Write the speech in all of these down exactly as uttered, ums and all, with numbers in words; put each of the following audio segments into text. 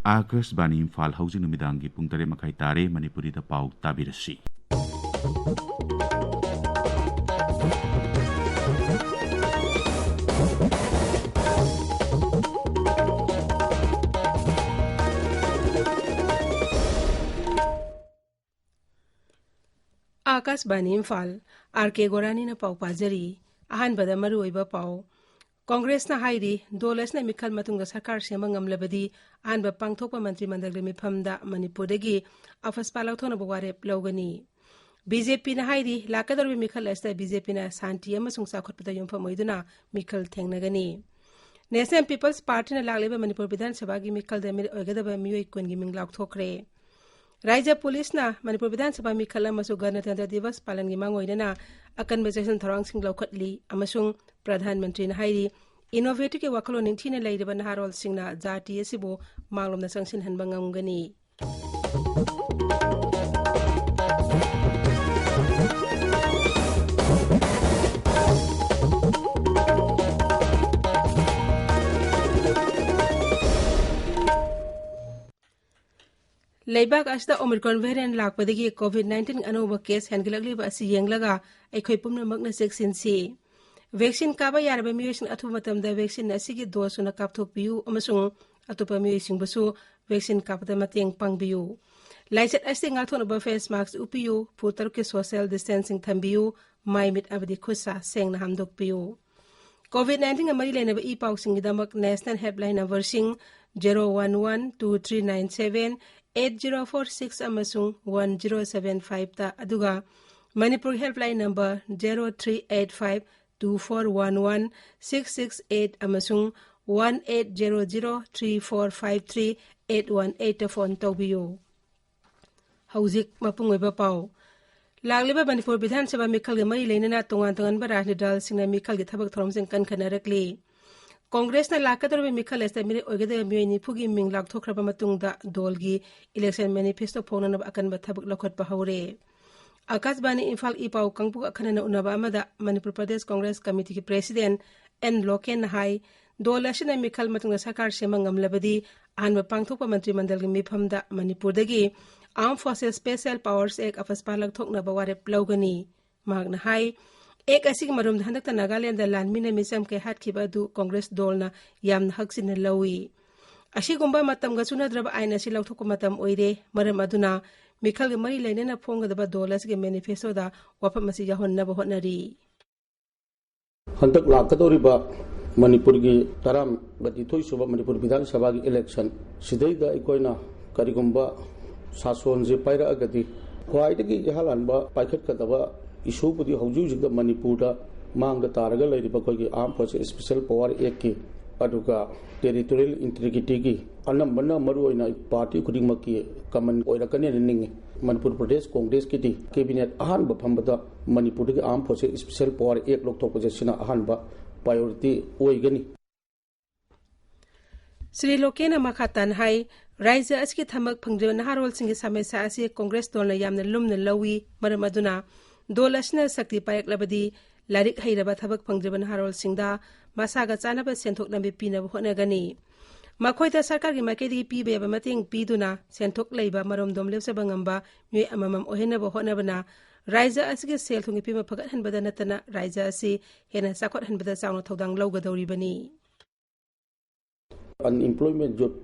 ꯑꯥꯀꯥꯁꯕꯥꯅꯤ ꯏꯝꯐꯥꯜ, ꯍꯧꯖꯤꯛ ꯅꯨꯃꯤꯗꯥꯡꯒꯤ ꯄꯨꯡ ꯇꯔꯦꯠ ꯃꯈꯥꯏ ꯇꯥꯔꯦ꯫ ꯃꯅꯤꯄꯨꯔꯤꯗ ꯄꯥꯎ ꯇꯥꯕꯤꯔꯁꯤ꯫ ꯑꯥꯀꯥꯁꯕꯥꯅꯤ ꯏꯝꯐꯥꯜ, ꯑꯥꯔ ꯀꯦ ꯒꯣꯔꯥꯅꯤꯅ ꯄꯥꯎ ꯄꯥꯖꯔꯤ꯫ ꯑꯍꯥꯟꯕꯗ ꯃꯔꯨꯑꯣꯏꯕ ꯄꯥꯎ꯫ ꯀꯣꯡꯒ꯭ꯔꯦꯁꯅ ꯍꯥꯏꯔꯤ, ꯗꯣꯜ ꯑꯁꯤꯅ ꯃꯤꯈꯜ ꯃꯇꯨꯡꯗ ꯁꯔꯀꯥꯔ ꯁꯦꯝꯕ ꯉꯝꯂꯕꯗꯤ ꯑꯍꯥꯟꯕ ꯄꯥꯡꯊꯣꯛꯄ ꯃꯟꯇ꯭ꯔꯤ ꯃꯟꯗꯜꯒꯤ ꯃꯤꯐꯝꯗ ꯃꯅꯤꯄꯨꯔꯗꯒꯤ ꯑꯐꯁꯄꯥ ꯂꯧꯊꯣꯛꯅꯕ ꯋꯥꯔꯦꯞ ꯂꯧꯒꯅꯤ꯫ ꯕꯤ ꯖꯦ ꯄꯤꯅ ꯍꯥꯏꯔꯤ, ꯂꯥꯛꯀꯗꯧꯔꯤꯕ ꯃꯤꯈꯜ ꯑꯁꯤꯗ ꯕꯤ ꯖꯦ ꯄꯤꯅ ꯁꯥꯟꯇꯤ ꯑꯃꯁꯨꯡ ꯆꯥꯎꯈꯠꯄꯗ ꯌꯨꯝꯐꯝ ꯑꯣꯏꯗꯨꯅ ꯃꯤꯈꯜ ꯊꯦꯡꯅꯒꯅꯤ꯫ ꯅꯦꯁꯅꯦꯜ ꯄꯤꯄꯜꯁ ꯄꯥꯔꯇꯤꯅ ꯂꯥꯛꯂꯤꯕ ꯃꯅꯤꯄꯨꯔ ꯕꯤꯙꯥꯟ ꯁꯚꯥꯒꯤ ꯃꯤꯈꯜꯗ ꯃꯤꯔꯦꯞ ꯑꯣꯏꯒꯗꯕ ꯃꯤꯑꯣꯏ ꯀꯨꯟꯒꯤ ꯃꯤꯡ ꯂꯥꯎꯊꯣꯛꯈ꯭ꯔꯦ꯫ ꯔꯥꯏꯖ꯭ꯌ ꯄꯨꯂꯤꯁꯅ ꯃꯅꯤꯄꯨꯔ ꯕꯤꯙꯥꯟ ꯁꯚꯥ ꯃꯤꯈꯜ ꯑꯃꯁꯨꯡ ꯒꯅꯇꯟꯇ꯭ꯔ ꯗꯤꯕꯁ ꯄꯥꯂꯟꯒꯤ ꯃꯥꯡꯑꯣꯏꯅꯅ ꯑꯀꯟꯕ ꯆꯦꯛꯁꯤꯟ ꯊꯧꯔꯥꯡꯁꯤꯡ ꯂꯧꯈꯠꯂꯤ ꯑꯃꯁꯨꯡ ꯄ꯭ꯔꯙꯥꯟ ꯃꯟꯇ꯭ꯔꯤꯅ ꯍꯥꯏꯔꯤ, innovative ꯀꯤ ꯋꯥꯈꯜꯂꯣꯟ ꯅꯤꯡꯊꯤꯅ ꯂꯩꯔꯤꯕ ꯅꯍꯥꯔꯣꯜꯁꯤꯡꯅ ꯖꯥꯇꯤ ꯑꯁꯤꯕꯨ ꯃꯥꯡꯂꯣꯝꯗ ꯆꯪꯁꯤꯟꯍꯟꯕ ꯉꯝꯒꯅꯤ꯫ ꯂꯩꯕꯥꯛ ꯑꯁꯤꯗ Omicron variant ꯂꯥꯛꯄꯗꯒꯤ COVID nineteen ꯑꯅꯧꯕ case ꯍꯦꯟꯒꯠꯂꯛꯂꯤꯕ ꯑꯁꯤ ꯌꯦꯡꯂꯒ ꯑꯩꯈꯣꯏ ꯄꯨꯝꯅꯃꯛꯅ ꯆꯦꯛꯁꯤꯟꯁꯤ꯫ Vaccine ꯀꯥꯞꯄ ꯌꯥꯔꯕ ꯃꯤꯑꯣꯏꯁꯤꯡ ꯑꯊꯨꯕ ꯃꯇꯝꯗ vaccine ꯑꯁꯤꯒꯤ dose ꯁꯨꯅ ꯀꯥꯞꯊꯣꯛꯄꯤꯌꯨ ꯑꯃꯁꯨꯡ ꯑꯇꯣꯞꯄ ꯃꯤꯑꯣꯏꯁꯤꯡꯕꯨꯁꯨ vaccine ꯀꯥꯞꯄꯗ ꯃꯇꯦꯡ ꯄꯥꯡꯕꯤꯌꯨ꯫ ꯂꯥꯏꯆꯠ ꯑꯁꯤ ꯉꯥꯛꯊꯣꯛꯅꯕ face mask ꯎꯞꯄꯤꯌꯨ, ꯐꯨꯠ ꯇꯔꯨꯛꯀꯤ social distancing ꯊꯝꯕꯤꯌꯨ, ꯃꯥꯏ ꯃꯤꯠ ꯑꯃꯗꯤ ꯈꯨꯠ ꯁꯥ ꯁꯦꯡꯅ ꯍꯥꯝꯗꯣꯛꯄꯤꯌꯨ꯫ COVID nineteen ꯒ ꯃꯔꯤ ꯂꯩꯅꯕ ꯏ ꯄꯥꯎꯁꯤꯡꯒꯤꯗꯃꯛ national helpline number ꯁꯤꯡ zero one one two three nine seven eight zero four six ꯑꯃꯁꯨꯡ one zero seven five ꯇ, ꯑꯗꯨꯒ Manipur helpline number zero three eight five two four one one six six eight ꯑꯃꯁꯨꯡ one eight zero zero three four five three eight one eight ꯇ phone ꯇꯧꯕꯤꯌꯨ꯫ ꯍꯧꯖꯤꯛ ꯃꯄꯨꯡ ꯑꯣꯏꯕ ꯄꯥꯎ꯫ ꯂꯥꯛꯂꯤꯕ ꯃꯅꯤꯄꯨꯔ ꯕꯤꯙꯥꯟ ꯁꯚꯥ ꯃꯤꯈꯜꯒ ꯃꯔꯤ ꯂꯩꯅꯅ ꯇꯣꯉꯥꯟ ꯇꯣꯉꯥꯟꯕ ꯔꯥꯖꯅꯤꯇꯤ ꯗꯜꯁꯤꯡꯅ ꯃꯤꯈꯜꯒꯤ ꯊꯕꯛ ꯊꯧꯔꯝꯁꯤꯡ ꯀꯟꯈꯠꯅꯔꯛꯂꯤ꯫ ꯀꯣꯡꯒ꯭ꯔꯦꯁꯅ ꯂꯥꯛꯀꯗꯧꯔꯤꯕ ꯃꯤꯈꯜ ꯑꯁꯤꯗ ꯃꯤꯔꯦꯞ ꯑꯣꯏꯒꯗꯕ ꯃꯤꯑꯣꯏ ꯅꯤꯐꯨꯒꯤ ꯃꯤꯡ ꯂꯥꯎꯊꯣꯛꯈ꯭ꯔꯕ ꯃꯇꯨꯡꯗ ꯗꯣꯜꯒꯤ election manifesto ꯐꯣꯡꯅꯅꯕ ꯑꯀꯟꯕ ꯊꯕꯛ ꯂꯧꯈꯠꯄ ꯍꯧꯔꯦ꯫ ꯑꯀꯥꯁꯕꯥꯅꯤ ꯏꯝꯐꯥꯜ ꯏ ꯄꯥꯎ ꯀꯥꯡꯕꯨꯒ ꯑꯈꯟꯅꯅ ꯎꯅꯕ ꯑꯃꯗ ꯃꯅꯤꯄꯨꯔ ꯄ꯭ꯔꯗꯦꯁ ꯀꯣꯡꯒ꯭ꯔꯦꯁ ꯀꯃꯤꯇꯤꯒꯤ president ꯑꯦꯟ ꯂꯣꯀꯦꯟꯅ ꯍꯥꯏ, ꯗꯣꯜ ꯑꯁꯤꯅ ꯃꯤꯈꯜ ꯃꯇꯨꯡꯗ ꯁꯔꯀꯥꯔ ꯁꯦꯝꯕ ꯉꯝꯂꯕꯗꯤ ꯑꯍꯥꯟꯕ ꯄꯥꯡꯊꯣꯛꯄ ꯃꯟꯇ꯭ꯔꯤ ꯃꯟꯗꯜꯒꯤ ꯃꯤꯐꯝꯗ ꯃꯅꯤꯄꯨꯔꯗꯒꯤ Armed Forces Special Powers Act, ꯑꯐꯁꯄꯥ, ꯂꯧꯊꯣꯛꯅꯕ ꯋꯥꯔꯦꯞ ꯂꯧꯒꯅꯤ꯫ ꯃꯍꯥꯛꯅ ꯍꯥꯏ, ꯑꯦꯛ ꯑꯁꯤꯒꯤ ꯃꯔꯨꯝꯗ ꯍꯟꯗꯛꯇ ꯅꯥꯒꯥꯂꯦꯟꯗ ꯂꯥꯟꯃꯤꯅ ꯃꯤꯆꯝ ꯀꯌꯥ ꯍꯥꯠꯈꯤꯕ ꯑꯗꯨ ꯀꯣꯡꯒ꯭ꯔꯦꯁ ꯗꯣꯜꯅ ꯌꯥꯝꯅ ꯍꯛꯆꯤꯟꯅ ꯂꯧꯏ꯫ ꯑꯁꯤꯒꯨꯝꯕ ꯃꯇꯝꯒ ꯆꯨꯅꯗ꯭ꯔꯕ ꯑꯥꯏꯟ ꯑꯁꯤ ꯂꯧꯊꯣꯛꯄ ꯃꯇꯝ ꯑꯣꯏꯔꯦ꯫ ꯃꯔꯝ ꯑꯗꯨꯅ ꯃꯤꯈꯜꯒ ꯃꯔꯤ ꯂꯩꯅꯅ ꯐꯣꯡꯒꯗꯕ ꯗꯣꯜ ꯑꯁꯤꯒꯤ ꯃꯦꯅꯤꯐꯦꯁꯇꯣꯗ ꯋꯥꯐꯝ ꯑꯁꯤ ꯌꯥꯎꯍꯟꯅꯕ ꯍꯣꯠꯅꯔꯤ꯫ ꯍꯟꯗꯛ ꯂꯥꯛꯀꯗꯧꯔꯤꯕ ꯃꯅꯤꯄꯨꯔꯒꯤ ꯇꯔꯥꯃꯥꯊꯣꯏ ꯁꯨꯕ ꯃꯅꯤꯄꯨꯔ ꯕꯤꯙꯥꯟ ꯁꯚꯥꯒꯤ ꯏꯂꯦꯛꯁꯟ ꯁꯤꯗꯩꯗ ꯑꯩꯈꯣꯏꯅ ꯀꯔꯤꯒꯨꯝꯕ ꯁꯥꯁꯣꯟꯁꯦ ꯄꯥꯏꯔꯛꯑꯒꯗꯤ ꯈ꯭ꯋꯥꯏꯗꯒꯤ ꯏꯍꯥꯟ ꯍꯥꯟꯕ ꯄꯥꯏꯈꯠꯀꯗꯕ ꯏꯁꯨꯕꯨꯗꯤ ꯍꯧꯖꯤꯛ ꯍꯧꯖꯤꯛꯇ ꯃꯅꯤꯄꯨꯔꯗ ꯃꯥꯡꯗ ꯇꯥꯔꯒ ꯂꯩꯔꯤꯕ ꯑꯩꯈꯣꯏꯒꯤ Armed Forces Special Power Actꯀꯤ, ꯑꯗꯨꯒ territorial integrityꯒꯤ ꯑꯅꯝꯕꯅ ꯃꯔꯨꯑꯣꯏꯅ ꯄꯥꯔꯇꯤ ꯈꯨꯗꯤꯡꯃꯛꯀꯤ common ꯑꯣꯏꯔꯛꯀꯅꯦꯅ ꯅꯤꯡꯏ꯫ ꯃꯅꯤꯄꯨꯔ ꯄ꯭ꯔꯗꯦꯁ ꯀꯣꯡꯒ꯭ꯔꯦꯁꯀꯤꯗꯤ cabinet ꯑꯍꯥꯟꯕ ꯐꯝꯕꯗ ꯃꯅꯤꯄꯨꯔꯗꯒꯤ Armed Forces Special Power Act ꯂꯧꯊꯣꯛꯄꯁꯦ ꯁꯤꯅ ꯑꯍꯥꯟꯕ priority ꯑꯣꯏꯒꯅꯤ꯫ ꯁ꯭ꯔꯤ ꯂꯣꯀꯦꯅ ꯃꯈꯥ ꯇꯥꯅ ꯍꯥꯏ, ꯔꯥꯖ꯭ꯌ ꯑꯁꯤꯒꯤ ꯊꯕꯛ ꯐꯪꯗ꯭ꯔꯤꯕ ꯅꯍꯥꯔꯣꯜꯁꯤꯡꯒꯤ ꯁꯃꯁ꯭ꯌꯥ ꯑꯁꯤ ꯀꯣꯡꯒ꯭ꯔꯦꯁ ꯗꯣꯜꯅ ꯌꯥꯝꯅ ꯂꯨꯝꯅ ꯂꯧꯏ꯫ ꯃꯔꯝ ꯑꯗꯨꯅ ꯗꯣꯜ ꯑꯁꯤꯅ ꯁꯛꯇꯤ ꯄꯥꯏꯔꯛꯂꯕꯗꯤ ꯂꯥꯏꯔꯤꯛ ꯍꯩꯔꯕ ꯊꯕꯛ ꯐꯪꯗ꯭ꯔꯤꯕ ꯅꯍꯥꯔꯣꯜꯁꯤꯡꯗ ꯃꯁꯥꯒ ꯆꯥꯅꯕ ꯁꯦꯟꯊꯣꯛ ꯂꯝꯕꯤ ꯄꯤꯅꯕ ꯍꯣꯠꯅꯒꯅꯤ꯫ ꯃꯈꯣꯏꯗ ꯁꯔꯀꯥꯔꯒꯤ ꯃꯥꯏꯀꯩꯗꯒꯤ ꯄꯤꯕ ꯌꯥꯕ ꯃꯇꯦꯡ ꯄꯤꯗꯨꯅ ꯁꯦꯟꯊꯣꯛ ꯂꯩꯕ ꯃꯔꯣꯝꯗꯣꯝ ꯂꯦꯞꯆꯕ ꯉꯝꯕ ꯃꯤꯑꯣꯏ ꯑꯃꯃꯝ ꯑꯣꯏꯍꯟꯅꯕ ꯍꯣꯠꯅꯕꯅ ꯔꯥꯖ꯭ꯌ ꯑꯁꯤꯒꯤ ꯁꯦꯜ ꯊꯨꯝꯒꯤ ꯐꯤꯕꯝ ꯐꯒꯠꯍꯟꯕꯗ ꯅꯠꯇꯅ ꯔꯥꯖ꯭ꯌ ꯑꯁꯤ ꯍꯦꯟꯅ ꯆꯥꯎꯈꯠꯍꯟꯕꯗ ꯆꯥꯎꯅ ꯊꯧꯗꯥꯡ ꯂꯧꯒꯗꯧꯔꯤꯕꯅꯤ꯫ Unemployment youth,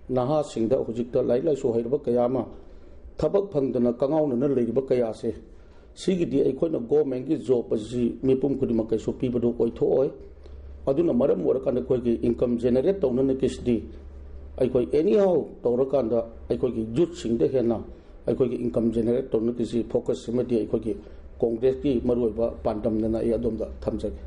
ꯅꯍꯥꯁꯤꯡꯗ ꯍꯧꯖꯤꯛꯇ ꯂꯥꯏꯔꯤꯛ ꯂꯥꯏꯁꯨ ꯍꯩꯔꯕ ꯀꯌꯥ ꯑꯃ ꯊꯕꯛ ꯐꯪꯗꯅ ꯀꯉꯥꯎꯅꯅ ꯂꯩꯔꯤꯕ ꯀꯌꯥꯁꯦ, ꯁꯤꯒꯤꯗꯤ ꯑꯩꯈꯣꯏꯅ governmentꯀꯤ job ꯑꯁꯤ ꯃꯤꯄꯨꯝ ꯈꯨꯗꯤꯡꯃꯛ ꯀꯩꯁꯨ ꯄꯤꯕꯗꯨ ꯑꯣꯏꯊꯣꯛꯑꯣꯏ꯫ ꯑꯗꯨꯅ ꯃꯔꯝ ꯑꯣꯏꯔꯀꯥꯟꯗ ꯑꯩꯈꯣꯏꯒꯤ income generate ꯇꯧꯅꯅꯕꯒꯤꯁꯤꯗꯤ ꯑꯩꯈꯣꯏ anyhow ꯇꯧꯔꯀꯥꯟꯗ ꯑꯩꯈꯣꯏꯒꯤ youthꯁꯤꯡꯗ ꯍꯦꯟꯅ ꯑꯩꯈꯣꯏꯒꯤ income generate ꯇꯧꯅꯕꯒꯤꯁꯤ focus ꯑꯃꯗꯤ ꯑꯩꯈꯣꯏꯒꯤ ꯀꯣꯡꯒ꯭ꯔꯦꯁꯀꯤ ꯃꯔꯨꯑꯣꯏꯕ ꯄꯥꯟꯗꯝꯗꯅ ꯑꯩ ꯑꯗꯣꯝꯗ ꯊꯝꯖꯒꯦ꯫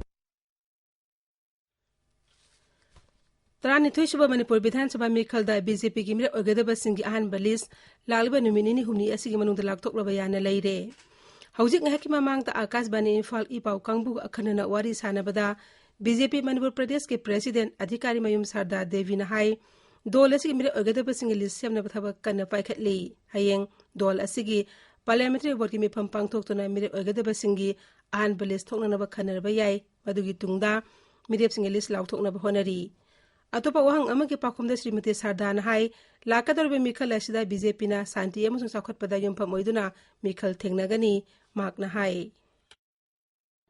ꯇꯔꯥꯅꯤꯊꯣꯏ ꯁꯨꯕ ꯃꯅꯤꯄꯨꯔ ꯕꯤꯙꯥꯟ ꯁꯚꯥ ꯃꯤꯈꯜꯗ ꯕꯤ ꯖꯦ ꯄꯤꯒꯤ ꯃꯤꯔꯦꯞ ꯑꯣꯏꯒꯗꯕꯁꯤꯡꯒꯤ ꯑꯍꯥꯟꯕ list ꯂꯥꯛꯂꯤꯕ ꯅꯨꯃꯤꯠ ꯅꯤꯅꯤ ꯍꯨꯝꯅꯤ ꯑꯁꯤꯒꯤ ꯃꯅꯨꯡꯗ ꯂꯥꯎꯊꯣꯛꯂꯕ ꯌꯥꯅ ꯂꯩꯔꯦ꯫ ꯍꯧꯖꯤꯛ ꯉꯥꯏꯍꯥꯛꯀꯤ ꯃꯃꯥꯡꯗ ꯑꯥꯀꯥꯁꯕꯥꯅꯤ ꯏꯝꯐꯥꯜ ꯏ ꯄꯥꯎ ꯀꯥꯡꯕꯨꯒ ꯑꯈꯟꯅꯅ ꯋꯥꯔꯤ ꯁꯥꯟꯅꯕꯗ ꯕꯤ ꯖꯦ ꯄꯤ ꯃꯅꯤꯄꯨꯔ ꯄ꯭ꯔꯗꯦꯁꯀꯤ president ꯑꯙꯤꯀꯥꯔꯤ ꯃꯌꯨꯝ ꯁꯥꯔꯗꯥ ꯗꯦꯕꯤꯅ ꯍꯥꯏ, ꯗꯣꯜ ꯑꯁꯤꯒꯤ ꯃꯤꯔꯦꯞ ꯑꯣꯏꯒꯗꯕꯁꯤꯡꯒꯤ list ꯁꯦꯝꯅꯕ ꯊꯕꯛ ꯀꯟꯅ ꯄꯥꯏꯈꯠꯂꯤ꯫ ꯍꯌꯦꯡ ꯗꯣꯜ ꯑꯁꯤꯒꯤ parliamentary boardꯀꯤ ꯃꯤꯐꯝ ꯄꯥꯡꯊꯣꯛꯇꯨꯅ ꯃꯤꯔꯦꯞ ꯑꯣꯏꯒꯗꯕꯁꯤꯡꯒꯤ ꯑꯍꯥꯟꯕ list ꯊꯣꯛꯅꯅꯕ ꯈꯟꯅꯔꯕ ꯌꯥꯏ꯫ ꯃꯗꯨꯒꯤ ꯇꯨꯡꯗ ꯃꯤꯔꯦꯞꯁꯤꯡꯒꯤ list ꯂꯥꯎꯊꯣꯛꯅꯕ ꯍꯣꯠꯅꯔꯤ꯫ ꯑꯇꯣꯞꯄ ꯋꯥꯍꯪ ꯑꯃꯒꯤ ꯄꯥꯎꯈꯨꯝꯗ ꯁ꯭ꯔꯤꯃꯇꯤ ꯁꯥꯔꯗꯥꯅ ꯍꯥꯏ, ꯂꯥꯛꯀꯗꯧꯔꯤꯕ ꯃꯤꯈꯜ ꯑꯁꯤꯗ ꯕꯤ ꯖꯦ ꯄꯤꯅ ꯁꯥꯟꯇꯤ ꯑꯃꯁꯨꯡ ꯆꯥꯎꯈꯠꯄꯗ ꯌꯨꯝꯐꯝ ꯑꯣꯏꯗꯨꯅ ꯃꯤꯈꯜ ꯊꯦꯡꯅꯒꯅꯤ꯫ ꯃꯍꯥꯛꯅ ꯍꯥꯏ,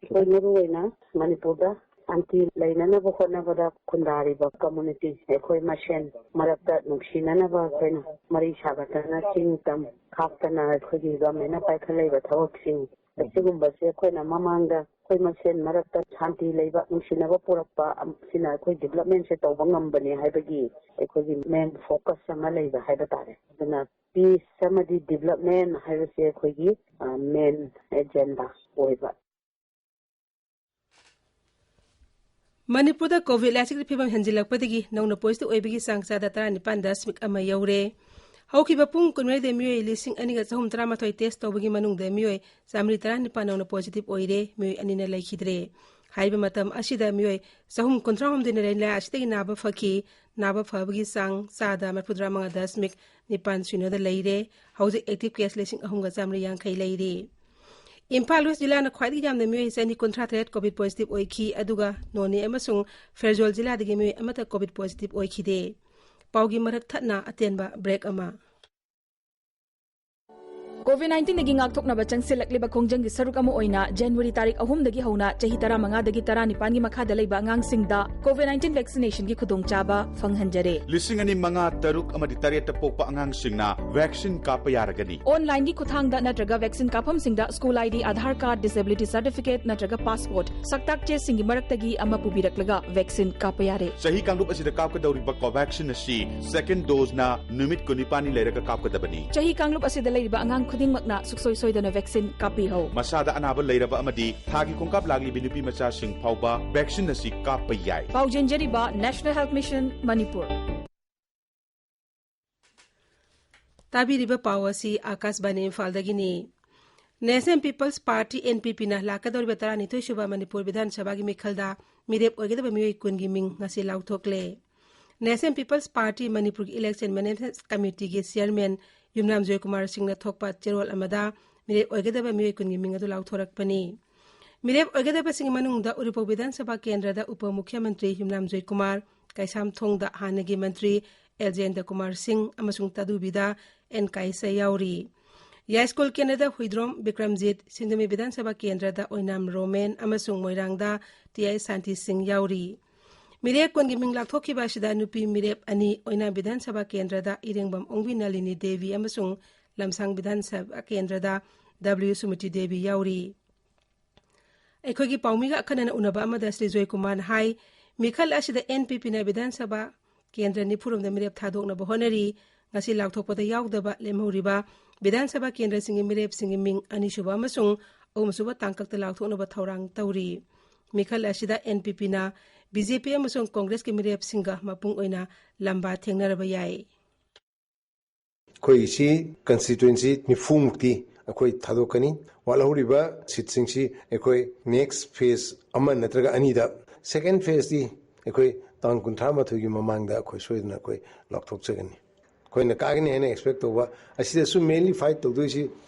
ꯑꯩꯈꯣꯏ ꯃꯔꯨ ꯑꯣꯏꯅ ꯃꯅꯤꯄꯨꯔꯗ ꯁꯥꯟꯇꯤ ꯂꯩꯅꯅꯕ ꯍꯣꯠꯅꯕꯗ ꯈꯨꯟꯗꯥꯔꯤꯕ ꯀꯝꯃꯨꯅꯤꯇꯤ ꯑꯩꯈꯣꯏ ꯃꯁꯦꯟ ꯃꯔꯛꯇ ꯅꯨꯡꯁꯤꯅꯅꯕ ꯑꯩꯈꯣꯏꯅ ꯃꯔꯤ ꯁꯥꯒꯠꯇꯅ ꯆꯤꯡ ꯇꯝ ꯈꯥꯛꯇꯅ ꯑꯩꯈꯣꯏꯒꯤ ꯒꯃꯦꯟꯅ ꯄꯥꯏꯈꯠꯂꯛꯏꯕ ꯊꯕꯛꯁꯤꯡ ꯑꯁꯤꯒꯨꯝꯕꯁꯦ ꯑꯩꯈꯣꯏꯅ ꯃꯃꯥꯡꯗ ꯑꯩꯈꯣꯏ ꯃꯁꯦꯟ ꯃꯔꯛꯇ ꯁꯥꯟꯇꯤ ꯂꯩꯕ ꯅꯨꯡꯁꯤꯅꯕ ꯄꯨꯔꯛꯄ ꯑꯁꯤꯅ ꯑꯩꯈꯣꯏ ꯗꯤꯕꯂꯞꯃꯦꯟꯁꯦ ꯇꯧꯕ ꯉꯝꯕꯅꯦ ꯍꯥꯏꯕꯒꯤ ꯑꯩꯈꯣꯏꯒꯤ ꯃꯦꯟ ꯐꯣꯀꯁ ꯑꯃ ꯂꯩꯕ ꯍꯥꯏꯕ ꯇꯥꯔꯦ꯫ ꯑꯗꯨꯅ ꯄꯤꯁ ꯑꯃꯗꯤ ꯗꯤꯕꯂꯞꯃꯦꯟ ꯍꯥꯏꯕꯁꯦ ꯑꯩꯈꯣꯏꯒꯤ ꯃꯦꯟ ꯑꯦꯖꯦꯟꯗꯥ ꯑꯣꯏꯕ꯫ ꯃꯅꯤꯄꯨꯔꯗ ꯀꯣꯚꯤꯗ ꯂꯥꯏꯆꯠꯀꯤ ꯐꯤꯕꯝ ꯍꯦꯟꯖꯤꯜꯂꯛꯄꯗꯒꯤ ꯅꯧꯅ ꯄꯣꯖꯤꯇꯤꯚ ꯑꯣꯏꯕꯒꯤ ꯆꯥꯡ ꯆꯥꯗ ꯇꯔꯥꯅꯤꯄꯥꯟ ꯗꯁꯃꯤꯛ ꯑꯃ ꯌꯧꯔꯦ꯫ ꯍꯧꯈꯤꯕ ꯄꯨꯡ ꯀꯨꯟꯃꯔꯤꯗ ꯃꯤꯑꯣꯏ ꯂꯤꯁꯤꯡ ꯑꯅꯤꯒ ꯆꯍꯨꯝ ꯇꯔꯥꯃꯥꯊꯣꯏ ꯇꯦꯁ ꯇꯧꯕꯒꯤ ꯃꯅꯨꯡꯗ ꯃꯤꯑꯣꯏ ꯆꯥꯃꯔꯤ ꯇꯔꯥꯅꯤꯄꯥꯟ ꯅꯧꯅ ꯄꯣꯖꯤꯇꯤꯚ ꯑꯣꯏꯔꯦ, ꯃꯤꯑꯣꯏ ꯑꯅꯤꯅ ꯂꯩꯈꯤꯗ꯭ꯔꯦ꯫ ꯍꯥꯏꯔꯤꯕ ꯃꯇꯝ ꯑꯁꯤꯗ ꯃꯤꯑꯣꯏ ꯆꯍꯨꯝ ꯀꯨꯟꯊ꯭ꯔꯥꯍꯨꯝꯗꯣꯏꯅ ꯂꯥꯏꯅꯥ ꯑꯁꯤꯗꯒꯤ ꯅꯥꯕ ꯐꯈꯤ꯫ ꯅꯥꯕ ꯐꯕꯒꯤ ꯆꯥꯡ ꯆꯥꯗ ꯃꯔꯤꯐꯨꯇꯔꯥ ꯃꯉꯥ ꯗꯁꯃꯤꯛ ꯅꯤꯄꯥꯟ ꯁꯤꯅꯣꯗ ꯂꯩꯔꯦ꯫ ꯍꯧꯖꯤꯛ ꯑꯦꯛꯇꯤꯚ ꯀꯦꯁ ꯂꯤꯁꯤꯡ ꯑꯍꯨꯝꯒ ꯆꯥꯃꯔꯤ ꯌꯥꯡꯈꯩ ꯂꯩꯔꯤ꯫ ꯏꯝꯐꯥꯜ ꯋꯦꯁ ꯖꯤꯂꯥꯅ ꯈ꯭ꯋꯥꯏꯗꯒꯤ ꯌꯥꯝꯅ ꯃꯤꯑꯣꯏ ꯆꯅꯤ ꯀꯨꯟꯊ꯭ꯔꯥ ꯇꯔꯦꯠ ꯀꯣꯚꯤꯗ ꯄꯣꯖꯤꯇꯤꯚ ꯑꯣꯏꯈꯤ, ꯑꯗꯨꯒ ꯅꯣꯅꯦ ꯑꯃꯁꯨꯡ ꯐꯦꯔꯖꯣꯜ ꯖꯤꯂꯥꯗꯒꯤ ꯃꯤꯑꯣꯏ ꯑꯃꯠꯇ ꯀꯣꯚꯤꯗ ꯄꯣꯖꯤꯇꯤꯚ ꯑꯣꯏꯈꯤꯗꯦ꯫ ꯄꯥꯎꯒꯤ ꯃꯔꯛ ꯊꯠꯅ ꯑꯇꯦꯟꯕ ꯕ꯭ꯔꯦꯛ ꯑꯃ꯫ ꯀꯣꯚꯤꯗ ꯅꯥꯏꯟꯇꯤꯟꯗꯒꯤ ꯉꯥꯛꯊꯣꯛꯅꯕ ꯆꯪꯁꯤꯜꯂꯛꯂꯤꯕ ꯈꯣꯡꯖꯪꯒꯤ ꯁꯔꯨꯛ ꯑꯃ ꯑꯣꯏꯅ ꯖꯅꯋꯥꯔꯤ ꯇꯥꯔꯤꯛ ꯑꯍꯨꯝꯗꯒꯤ ꯍꯧꯅ ꯆꯍꯤ ꯇꯔꯥꯃꯉꯥꯗꯒꯤ ꯇꯔꯥꯅꯤꯄꯥꯟꯒꯤ ꯃꯈꯥꯗ ꯂꯩꯕ ꯑꯉꯥꯡꯁꯤꯡꯗ ꯀꯣꯚꯤꯗ ꯅꯥꯏꯟꯇꯤꯟ ꯚꯦꯛꯁꯤꯅꯦꯁꯟꯒꯤ ꯈꯨꯗꯣꯡꯆꯥꯕ ꯐꯪꯍꯟꯖꯔꯦ꯫ ꯂꯤꯁꯤꯡ ꯑꯅꯤ ꯃꯉꯥ, ꯇꯔꯨꯛ ꯑꯃꯗꯤ ꯇꯔꯦꯠꯇ ꯄꯣꯛꯄ ꯑꯉꯥꯡꯁꯤꯡꯅ ꯚꯦꯛꯁꯤꯟ ꯀꯥꯞꯄ ꯌꯥꯔꯒꯅꯤ꯫ ꯑꯣꯟꯂꯥꯏꯟꯒꯤ ꯈꯨꯠꯊꯥꯡꯗ ꯅꯠꯇ꯭ꯔꯒ ꯚꯦꯛꯁꯤꯟ ꯀꯥꯞꯐꯝꯁꯤꯡꯗ school I D, Aadhaar card, disability certificate ꯅꯠꯇ꯭ꯔꯒ ꯄꯥꯁꯄꯣꯔꯠ, ꯁꯛꯇꯥꯛ ꯆꯦꯁꯤꯡꯒꯤ ꯃꯔꯛꯇꯒꯤ ꯑꯃ ꯄꯨꯕꯤꯔꯛꯂꯒ ꯚꯦꯛꯁꯤꯟ ꯀꯥꯞꯄ ꯌꯥꯔꯦ꯫ ꯆꯍꯤ ꯀꯥꯡꯂꯨꯞ ꯑꯁꯤꯗ ꯀꯥꯞꯀꯗꯧꯔꯤꯕ ꯀꯣꯚꯦꯛꯁꯤꯟ ꯑꯁꯤ ꯁꯦꯀꯦꯟ ꯗꯣꯖꯅ ꯅꯨꯃꯤꯠ ꯀꯨꯟꯅꯤꯄꯥꯟꯅꯤ ꯂꯩꯔꯒ ꯀꯥꯞꯀꯗꯕꯅꯤ꯫ ꯆꯍꯤ ꯀꯥꯡꯂꯨꯞ ꯑꯁꯤꯗ ꯂꯩꯔꯤꯕ ꯑꯉꯥꯡ ꯈꯨꯗꯤꯡꯃꯛꯅ ꯁꯨꯡꯁꯣꯏ ꯁꯣꯏꯗꯅ ꯚꯦꯛꯁꯤꯟ ꯀꯥꯞꯄꯤꯍꯧ꯫ ꯃꯁꯥꯗ ꯑꯅꯥꯕ ꯂꯩꯔꯕ ꯑꯃꯗꯤ ꯊꯥꯒꯤ ꯈꯣꯡꯀꯥꯞ ꯂꯥꯛꯂꯤꯕꯤ ꯅꯨꯄꯤ ꯃꯆꯥꯁꯤꯡ ꯐꯥꯎꯕ ꯚꯦꯛꯁꯤꯟ ꯑꯁꯤ ꯀꯥꯞꯄ ꯌꯥꯏ꯫ ꯄꯥꯎꯖꯦꯟꯖꯔꯤꯕ National Health Mission ꯃꯅꯤꯄꯨꯔ꯫ ꯇꯥꯕꯤꯔꯤꯕ ꯄꯥꯎ ꯑꯁꯤ ꯑꯥꯀꯥꯁꯕꯥꯅꯤ ꯏꯝꯐꯥꯜꯗꯒꯤꯅꯤ꯫ National People's Party, N P P ꯅ ꯂꯥꯛꯀꯗꯧꯔꯤꯕ ꯇꯔꯥꯅꯤꯊꯣꯏ ꯁꯨꯕ ꯃꯅꯤꯄꯨꯔ ꯕꯤꯙꯥꯟ ꯁꯚꯥꯒꯤ ꯃꯤꯈꯜꯗ ꯃꯤꯔꯦꯞ ꯑꯣꯏꯒꯗꯕ ꯃꯤꯑꯣꯏ ꯀꯨꯟꯒꯤ ꯃꯤꯡ ꯉꯁꯤ ꯂꯥꯎꯊꯣꯛꯂꯦ꯫ National People's Party ꯃꯅꯤꯄꯨꯔꯒꯤ Election Management Committeeꯒꯤ Chairman ꯌꯨꯝꯅꯥꯝ ꯖꯣꯏꯀꯨꯃꯥꯔ ꯁꯤꯡꯅ ꯊꯣꯛꯄ ꯆꯦꯔꯣꯜ ꯑꯃꯗ ꯃꯤꯔꯦꯞ ꯑꯣꯏꯒꯗꯕ ꯃꯤꯑꯣꯏ ꯀꯨꯟꯒꯤ ꯃꯤꯡ ꯑꯗꯨ ꯂꯥꯎꯊꯣꯔꯛꯄꯅꯤ꯫ ꯃꯤꯔꯦꯞ ꯑꯣꯏꯒꯗꯕꯁꯤꯡꯒꯤ ꯃꯅꯨꯡꯗ ꯎꯔꯤꯄꯣꯛ ꯕꯤꯙꯥꯟ ꯁꯚꯥ ꯀꯦꯟꯗ꯭ꯔꯗ ꯎꯄ ꯃꯨꯈ꯭ꯌ ꯃꯟꯇ꯭ꯔꯤ ꯌꯨꯝꯅꯥꯝ ꯖꯣꯏꯀꯨꯃꯥꯔ, ꯀꯩꯁꯥꯝꯊꯣꯡꯗ ꯍꯥꯟꯅꯒꯤ ꯃꯟꯇ꯭ꯔꯤ ꯑꯦꯜ ꯖꯌꯦꯟꯇ ꯀꯨꯃꯥꯔ ꯁꯤꯡ ꯑꯃꯁꯨꯡ ꯇꯗꯨꯕꯤꯗ ꯑꯦꯟ ꯀꯥꯏꯁ ꯌꯥꯎꯔꯤ꯫ ꯌꯥꯏꯁ꯭ꯀꯨꯜ ꯀꯦꯟꯗ꯭ꯔꯗ ꯍꯨꯏꯗ꯭ꯔꯣꯝ ꯕꯤꯀ꯭ꯔꯝꯖꯤꯠ, ꯁꯤꯡꯖꯃꯩ ꯕꯤꯙꯥꯟ ꯁꯚꯥ ꯀꯦꯟꯗ꯭ꯔꯗ ꯑꯣꯏꯅꯥꯝ ꯔꯣꯃꯦꯟ ꯑꯃꯁꯨꯡ ꯃꯣꯏꯔꯥꯡꯗ ꯇꯤ ꯑꯥꯏ ꯁꯥꯟꯇꯤ ꯁꯤꯡ ꯌꯥꯎꯔꯤ꯫ ꯃꯤꯔꯦꯞ ꯀꯨꯟꯒꯤ ꯃꯤꯡ ꯂꯥꯎꯊꯣꯛꯈꯤꯕ ꯑꯁꯤꯗ ꯅꯨꯄꯤ ꯃꯤꯔꯦꯞ ꯑꯅꯤ, ꯑꯣꯏꯅꯥꯝ ꯕꯤꯙꯥꯟ ꯁꯚꯥ ꯀꯦꯟꯗ꯭ꯔꯗ ꯏꯔꯦꯡꯕꯝ ꯑꯣꯡꯕꯤ ꯅꯂꯤꯅꯤ ꯗꯦꯕꯤ ꯑꯃꯁꯨꯡ ꯂꯝꯁꯥꯡ ꯕꯤꯙꯥꯟ ꯁꯚꯥ ꯀꯦꯟꯗ꯭ꯔꯗ ꯗꯕ꯭ꯂꯤꯎ ꯁꯨꯃꯇꯤ ꯗꯦꯕꯤ ꯌꯥꯎꯔꯤ꯫ ꯑꯩꯈꯣꯏꯒꯤ ꯄꯥꯎꯃꯤꯒ ꯑꯈꯟꯅꯅ ꯎꯅꯕ ꯑꯃꯗ ꯁ꯭ꯔꯤ ꯖꯣꯏꯀꯨꯃꯥꯔꯅ ꯍꯥꯏ, ꯃꯤꯈꯜ ꯑꯁꯤꯗ ꯑꯦꯟ ꯄꯤ ꯄꯤꯅ ꯕꯤꯙꯥꯟ ꯁꯚꯥ ꯀꯦꯟꯗ꯭ꯔ ꯅꯤꯐꯨꯔꯣꯝꯗ ꯃꯤꯔꯦꯞ ꯊꯥꯗꯣꯛꯅꯕ ꯍꯣꯠꯅꯔꯤ꯫ ꯉꯁꯤ ꯂꯥꯎꯊꯣꯛꯄꯗ ꯌꯥꯎꯗꯕ ꯂꯦꯝꯍꯧꯔꯤꯕ ꯕꯤꯙꯥꯟ ꯁꯚꯥ ꯀꯦꯟꯗ꯭ꯔꯁꯤꯡꯒꯤ ꯃꯤꯔꯦꯞꯁꯤꯡꯒꯤ ꯃꯤꯡ ꯑꯅꯤꯁꯨꯕ ꯑꯃꯁꯨꯡ ꯑꯍꯨꯝꯁꯨꯕ ꯇꯥꯡꯀꯛꯇ ꯂꯥꯎꯊꯣꯛꯅꯕ ꯊꯧꯔꯥꯡ ꯇꯧꯔꯤ꯫ ꯃꯤꯈꯜ ꯑꯁꯤꯗ ꯑꯦꯟ ꯄꯤ ꯄꯤꯅ ꯕꯤ ꯖꯦ ꯄꯤ ꯑꯃꯁꯨꯡ ꯀꯣꯡꯒ꯭ꯔꯦꯁꯀꯤ ꯃꯤꯔꯦꯞꯁꯤꯡꯒ ꯃꯄꯨꯡ ꯑꯣꯏꯅ ꯂꯝꯕꯥ ꯊꯦꯡꯅꯔꯕ ꯌꯥꯏ꯫ ꯑꯩꯈꯣꯏꯁꯤ ꯀꯟꯁꯇꯤꯇ꯭ꯋꯦꯟꯁꯤ ꯅꯤꯐꯨꯃꯨꯛꯇꯤ ꯑꯩꯈꯣꯏ ꯊꯥꯗꯣꯛꯀꯅꯤ꯫ ꯋꯥꯠꯍꯧꯔꯤꯕ ꯁꯤꯠꯁꯤꯡꯁꯤ ꯑꯩꯈꯣꯏ ꯅꯦꯛꯁ ꯐꯦꯁ ꯑꯃ ꯅꯠꯇ꯭ꯔꯒ ꯑꯅꯤꯗ, ꯁꯦꯀꯦꯟ ꯐꯦꯁꯇꯤ ꯑꯩꯈꯣꯏ ꯇꯥꯡ ꯀꯨꯟꯊ꯭ꯔꯥ ꯃꯥꯊꯣꯏꯒꯤ ꯃꯃꯥꯡꯗ ꯑꯩꯈꯣꯏ ꯁꯣꯏꯗꯅ ꯑꯩꯈꯣꯏ ꯂꯥꯎꯊꯣꯛꯆꯒꯅꯤ꯫ ꯑꯩꯈꯣꯏꯅ ꯀꯥꯒꯅꯤ ꯍꯥꯏꯅ ꯑꯦꯛꯁꯄꯦꯛ ꯇꯧꯕ ꯑꯁꯤꯗꯁꯨ ꯃꯦꯟꯂꯤ ꯐꯥꯏꯠ ꯇꯧꯗꯣꯏꯁꯤ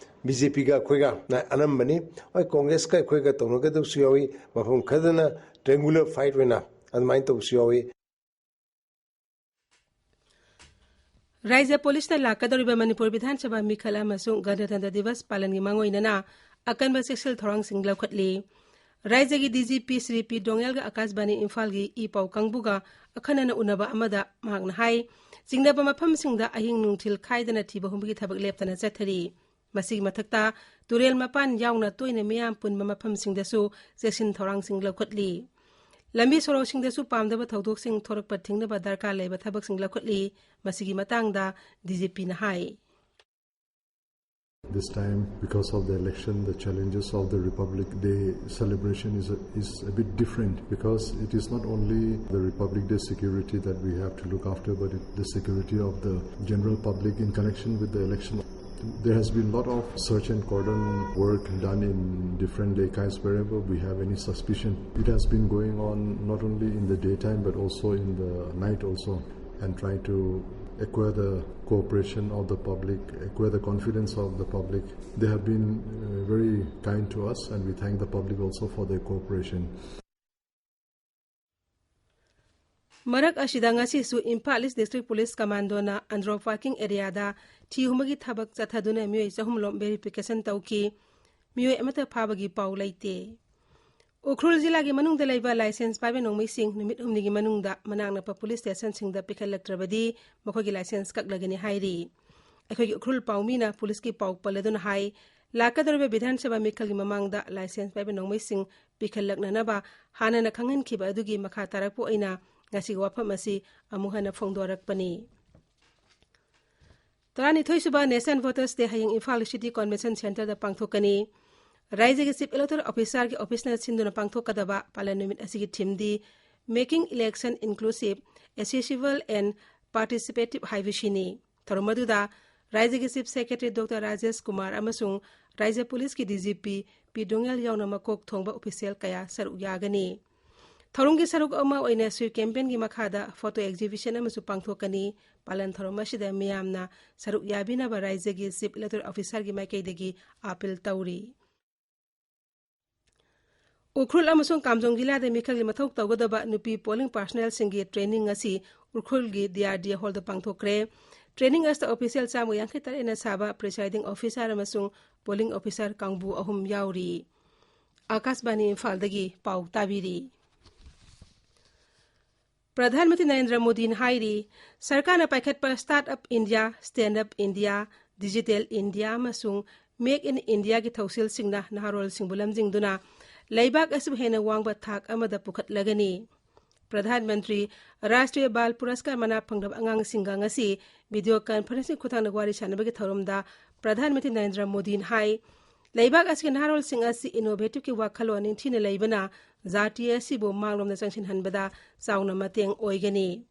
ꯕꯤ ꯖꯦ ꯄꯤꯒ ꯑꯩꯈꯣꯏꯒ ꯑꯅꯝꯕꯅꯤ꯫ ꯍꯣꯏ, ꯀꯣꯡꯒ꯭ꯔꯦꯁꯀ ꯑꯩꯈꯣꯏꯒ ꯇꯧꯅꯒꯗꯕꯁꯨ ꯌꯥꯎꯏ, ꯃꯐꯝ ꯈꯔꯗꯅ ꯇ꯭ꯔꯦꯡꯒꯨꯂꯔ ꯐꯥꯏꯠ ꯑꯣꯏꯅ ꯑꯗꯨꯃꯥꯏꯅ ꯇꯧꯕꯁꯨ ꯌꯥꯎꯏ꯫ ꯔꯥꯏꯖ꯭ꯌ ꯄꯨꯂꯤꯁꯅ ꯂꯥꯛꯀꯗꯧꯔꯤꯕ ꯃꯅꯤꯄꯨꯔ ꯕꯤꯙꯥꯟ ꯁꯚꯥ ꯃꯤꯈꯜ ꯑꯃꯁꯨꯡ ꯒꯅꯇꯟꯇ꯭ꯔ ꯗꯤꯕꯁ ꯄꯥꯂꯟꯒꯤ ꯃꯥꯡꯑꯣꯏꯅꯅ ꯑꯀꯟꯕ ꯆꯦꯛꯁꯤꯜ ꯊꯧꯔꯥꯡꯁꯤꯡ ꯂꯧꯈꯠꯂꯤ꯫ ꯔꯥꯏꯖ꯭ꯌꯒꯤ ꯗꯤ ꯖꯤ ꯄꯤ ꯁ꯭ꯔꯤ ꯄꯤ ꯗꯣꯉꯦꯜꯒ ꯑꯀꯥꯁꯕꯥꯅꯤ ꯏꯝꯐꯥꯜꯒꯤ ꯏ ꯄꯥꯎ ꯀꯥꯡꯕꯨꯒ ꯑꯈꯟꯅꯅ ꯎꯅꯕ ꯑꯃꯗ ꯃꯍꯥꯛꯅ ꯍꯥꯏ, ꯆꯤꯡꯅꯕ ꯃꯐꯝꯁꯤꯡꯗ ꯑꯍꯤꯡ ꯅꯨꯡꯊꯤꯜ ꯈꯥꯏꯗꯅ ꯊꯤꯕ ꯍꯨꯝꯕꯒꯤ ꯊꯕꯛ ꯂꯦꯞꯇꯅ ꯆꯠꯊꯔꯤ꯫ ꯃꯁꯤꯒꯤ ꯃꯊꯛꯇ ꯇꯨꯔꯦꯜ ꯃꯄꯥꯟ ꯌꯥꯎꯅ ꯇꯣꯏꯅ ꯃꯤꯌꯥꯝ ꯄꯨꯟꯕ ꯃꯐꯝꯁꯤꯡꯗꯁꯨ ꯆꯦꯛꯁꯤꯟ ꯊꯧꯔꯥꯡꯁꯤꯡ ꯂꯧꯈꯠꯂꯤ꯫ ꯂꯝꯕꯤ ꯁꯣꯔꯣꯛꯁꯤꯡꯗꯁꯨ ꯄꯥꯝꯗꯕ ꯊꯧꯗꯣꯛꯁꯤꯡ ꯊꯣꯔꯛꯄ ꯊꯤꯡꯅꯕ ꯗꯔꯀꯥꯔ ꯂꯩꯕ ꯊꯕꯛꯁꯤꯡ ꯂꯧꯈꯠꯂꯤ꯫ ꯃꯁꯤꯒꯤ ꯃꯇꯥꯡꯗ ꯗꯤ ꯖꯤ ꯄꯤꯅ ꯍꯥꯏ꯫ This time, because of the election, the challenges of the Republic Day celebration is a, is a bit different, because it is not only the Republic Day security that we have to look after, but it, the security of the general public in connection with the election. There has been a lot of search and cordon work done in different lekais wherever we have any suspicion. It has been going on not only in the daytime but also in the night also, and trying to acquire the cooperation of the public, acquire the confidence of the public. They have been uh, very kind to us, and we thank the public also for their cooperation. ꯃꯔꯛ ꯑꯁꯤꯗ ꯉꯁꯤꯁꯨ ꯏꯝꯐꯥꯜ ꯏꯁ district police ꯀꯃꯥꯟꯗꯣꯅ Andro parking ꯑꯦꯔꯤꯌꯥꯗ ꯊꯤ ꯍꯨꯝꯕꯒꯤ ꯊꯕꯛ ꯆꯠꯊꯗꯨꯅ ꯃꯤꯑꯣꯏ ꯆꯍꯨꯝ ꯂꯣꯝ verification ꯇꯧꯈꯤ꯫ ꯃꯤꯑꯣꯏ ꯑꯃꯠꯇ ꯐꯥꯕꯒꯤ ꯄꯥꯎ ꯂꯩꯇꯦ꯫ ꯎꯈ꯭ꯔꯨꯜ ꯖꯤꯂꯥꯒꯤ ꯃꯅꯨꯡꯗ ꯂꯩꯕ ꯂꯥꯏꯁꯦꯟꯁ ꯄꯥꯏꯕ ꯅꯣꯡꯃꯩꯁꯤꯡ ꯅꯨꯃꯤꯠ ꯍꯨꯝꯅꯤꯒꯤ ꯃꯅꯨꯡꯗ ꯃꯅꯥꯛ ꯅꯛꯄ ꯄꯨꯂꯤꯁ ꯁ꯭ꯇꯦꯁꯟꯁꯤꯡꯗ ꯄꯤꯈꯠꯂꯛꯇ꯭ꯔꯕꯗꯤ ꯃꯈꯣꯏꯒꯤ ꯂꯥꯏꯁꯦꯟꯁ ꯀꯛꯂꯒꯅꯤ ꯍꯥꯏꯔꯤ꯫ ꯑꯩꯈꯣꯏꯒꯤ ꯎꯈ꯭ꯔꯨꯜ ꯄꯥꯎꯃꯤꯅ ꯄꯨꯂꯤꯁꯀꯤ ꯄꯥꯎ ꯄꯜꯂꯗꯨꯅ ꯍꯥꯏ, ꯂꯥꯛꯀꯗꯧꯔꯤꯕ ꯕꯤꯙꯥꯟ ꯁꯚꯥ ꯃꯤꯈꯜꯒꯤ ꯃꯃꯥꯡꯗ ꯂꯥꯏꯁꯦꯟꯁ ꯄꯥꯏꯕ ꯅꯣꯡꯃꯩꯁꯤꯡ ꯄꯤꯈꯠꯂꯛꯅꯅꯕ ꯍꯥꯟꯅꯅ ꯈꯪꯍꯟꯈꯤꯕ ꯑꯗꯨꯒꯤ ꯃꯈꯥ ꯇꯥꯔꯛꯄ ꯑꯣꯏꯅ ꯉꯁꯤꯒꯤ ꯋꯥꯐꯝ ꯑꯁꯤ ꯑꯃꯨꯛ ꯍꯟꯅ ꯐꯣꯡꯗꯣꯔꯛꯄꯅꯤ꯫ ꯇꯔꯥꯅꯤꯊꯣꯏꯁꯨꯕ National Voters Day ꯍꯌꯦꯡ ꯏꯝꯐꯥꯜ ꯁꯤꯇꯤ ꯀꯣꯟꯚꯦꯟꯁꯟ ꯁꯦꯟꯇꯔꯗ ꯄꯥꯡꯊꯣꯛꯀꯅꯤ꯫ ꯔꯥꯏꯖ꯭ꯌꯒꯤ ꯆꯤꯐ ꯏꯂꯦꯛꯇꯣꯔꯦꯜ ꯑꯣꯐꯤꯁꯥꯔꯒꯤ ꯑꯣꯐꯤꯁꯅ ꯁꯤꯟꯗꯨꯅ ꯄꯥꯡꯊꯣꯛꯀꯗꯕ ꯄꯥꯂꯟ ꯅꯨꯃꯤꯠ ꯑꯁꯤꯒꯤ ꯊꯤꯝꯗꯤ Making Election Inclusive, Accessible and Participative ꯍꯥꯏꯕꯁꯤꯅꯤ꯫ ꯊꯧꯔꯝ ꯑꯗꯨꯗ ꯔꯥꯏꯖ꯭ꯌꯒꯤ chief secretary doctor Rajesh Kumar ꯑꯃꯁꯨꯡ ꯔꯥꯏꯖ꯭ꯌ ꯄꯨꯂꯤꯁꯀꯤ ꯗꯤ ꯖꯤ ꯄꯤ ꯄꯤ ꯗꯣꯉꯦꯜ ꯌꯥꯎꯅ ꯃꯀꯣꯛ ꯊꯣꯡꯕ ꯑꯣꯐꯤꯁꯤꯌꯦꯜ ꯀꯌꯥ ꯁꯔꯨꯛ ꯌꯥꯒꯅꯤ꯫ ꯊꯧꯔꯝꯒꯤ ꯁꯔꯨꯛ ꯑꯃ ꯑꯣꯏꯅ ꯁ꯭ꯋꯤꯞ ꯀꯦꯝꯄꯦꯟꯒꯤ ꯃꯈꯥꯗ ꯐꯣꯇꯣ ꯑꯦꯛꯖꯤꯕꯤꯁꯟ ꯑꯃꯁꯨ ꯄꯥꯡꯊꯣꯛꯀꯅꯤ꯫ ꯄꯥꯂꯟ ꯊꯧꯔꯝ ꯑꯁꯤꯗ ꯃꯤꯌꯥꯝꯅ ꯁꯔꯨꯛ ꯌꯥꯕꯤꯅꯕ ꯔꯥꯏꯖ꯭ꯌꯒꯤ ꯆꯤꯐ ꯏꯂꯦꯛꯇꯣꯔꯦꯜ ꯑꯣꯐꯤꯁꯥꯔꯒꯤ ꯃꯥꯏꯀꯩꯗꯒꯤ ꯑꯥꯄꯤꯜ ꯇꯧꯔꯤ꯫ ꯎꯈ꯭ꯔꯨꯜ ꯑꯃꯁꯨꯡ ꯀꯥꯝꯖꯣꯡ ꯖꯤꯂꯥꯗ ꯃꯤꯈꯜꯒꯤ ꯃꯊꯧ ꯇꯧꯒꯗꯕ ꯅꯨꯄꯤ ꯄꯣꯂꯤꯡ ꯄꯥꯔꯁꯅꯦꯜꯁꯤꯡꯒꯤ ꯇ꯭ꯔꯦꯅꯤꯡ ꯑꯁꯤ ꯎꯈ꯭ꯔꯨꯜꯒꯤ ꯗꯤ ꯑꯥꯔ ꯗꯤ ꯑꯦ ꯍꯣꯜꯗ ꯄꯥꯡꯊꯣꯛꯈ꯭ꯔꯦ꯫ ꯇ꯭ꯔꯦꯅꯤꯡ ꯑꯁꯤꯗ ꯑꯣꯐꯤꯁꯤꯌꯦꯜ ꯆꯥꯝꯃꯒ ꯌꯥꯡꯈꯩ ꯇꯔꯦꯠꯅ ꯁꯥꯕ ꯄ꯭ꯔꯤꯁꯥꯏꯗꯤꯡ ꯑꯣꯐꯤꯁꯥꯔ ꯑꯃꯁꯨꯡ ꯄꯣꯂꯤꯡ ꯑꯣꯐꯤꯁꯥꯔ ꯀꯥꯡꯕꯨ ꯑꯍꯨꯝ ꯌꯥꯎꯔꯤ꯫ ꯑꯥꯀꯥꯁꯕꯥꯅꯤ ꯏꯝꯐꯥꯜꯗꯒꯤ ꯄꯥꯎ ꯇꯥꯕꯤꯔꯤ꯫ ꯄ꯭ꯔꯙꯥꯟ ꯃꯟꯇ꯭ꯔꯤ ꯅꯔꯦꯟꯗ꯭ꯔ ꯃꯣꯗꯤꯅ ꯍꯥꯏꯔꯤ, ꯁꯔꯀꯥꯔꯅ ꯄꯥꯏꯈꯠꯄ Start Up India, Stand Up India, Digital India ꯑꯃꯁꯨꯡ Make in Indiaꯒꯤ ꯊꯧꯁꯤꯜꯁꯤꯡꯅ ꯅꯍꯥꯔꯣꯜꯁꯤꯡꯕꯨ ꯂꯝꯖꯤꯡꯗꯨꯅ ꯂꯩꯕꯥꯛ ꯑꯁꯤꯕꯨ ꯍꯦꯟꯅ ꯋꯥꯡꯕ ꯊꯥꯛ ꯑꯃꯗ ꯄꯨꯈꯠꯂꯒꯅꯤ꯫ ꯄ꯭ꯔꯙꯥꯟ ꯃꯟꯇ꯭ꯔꯤ ꯔꯥꯁꯇ꯭ꯔꯤꯌ ꯕꯥꯜ ꯄꯨꯔꯁꯀꯥꯔ ꯃꯅꯥ ꯐꯪꯂꯕ ꯑꯉꯥꯡꯁꯤꯡꯒ ꯉꯁꯤ ꯚꯤꯗꯤꯑꯣ ꯀꯟꯐꯔꯦꯟꯁꯤꯡ ꯈꯨꯠꯊꯥꯡꯗ ꯋꯥꯔꯤ ꯁꯥꯟꯅꯕꯒꯤ ꯊꯧꯔꯝꯗ ꯄ꯭ꯔꯙꯥꯟ ꯃꯟꯇ꯭ꯔꯤ ꯅꯔꯦꯟꯗ꯭ꯔ ꯃꯣꯗꯤꯅ ꯍꯥꯏ, ꯂꯩꯕꯥꯛ ꯑꯁꯤꯒꯤ ꯅꯍꯥꯔꯣꯜꯁꯤꯡ ꯑꯁꯤ ꯏꯅꯣꯚꯦꯇꯤꯚꯀꯤ ꯋꯥꯈꯜꯂꯣꯟ ꯅꯤꯡꯊꯤꯅ ꯂꯩꯕꯅ ꯖꯥꯇꯤ ꯑꯁꯤꯕꯨ ꯃꯥꯡꯂꯣꯝꯗ ꯆꯪꯁꯤꯟꯍꯟꯕꯗ ꯆꯥꯎꯅ ꯃꯇꯦꯡ ꯑꯣꯏꯒꯅꯤ꯫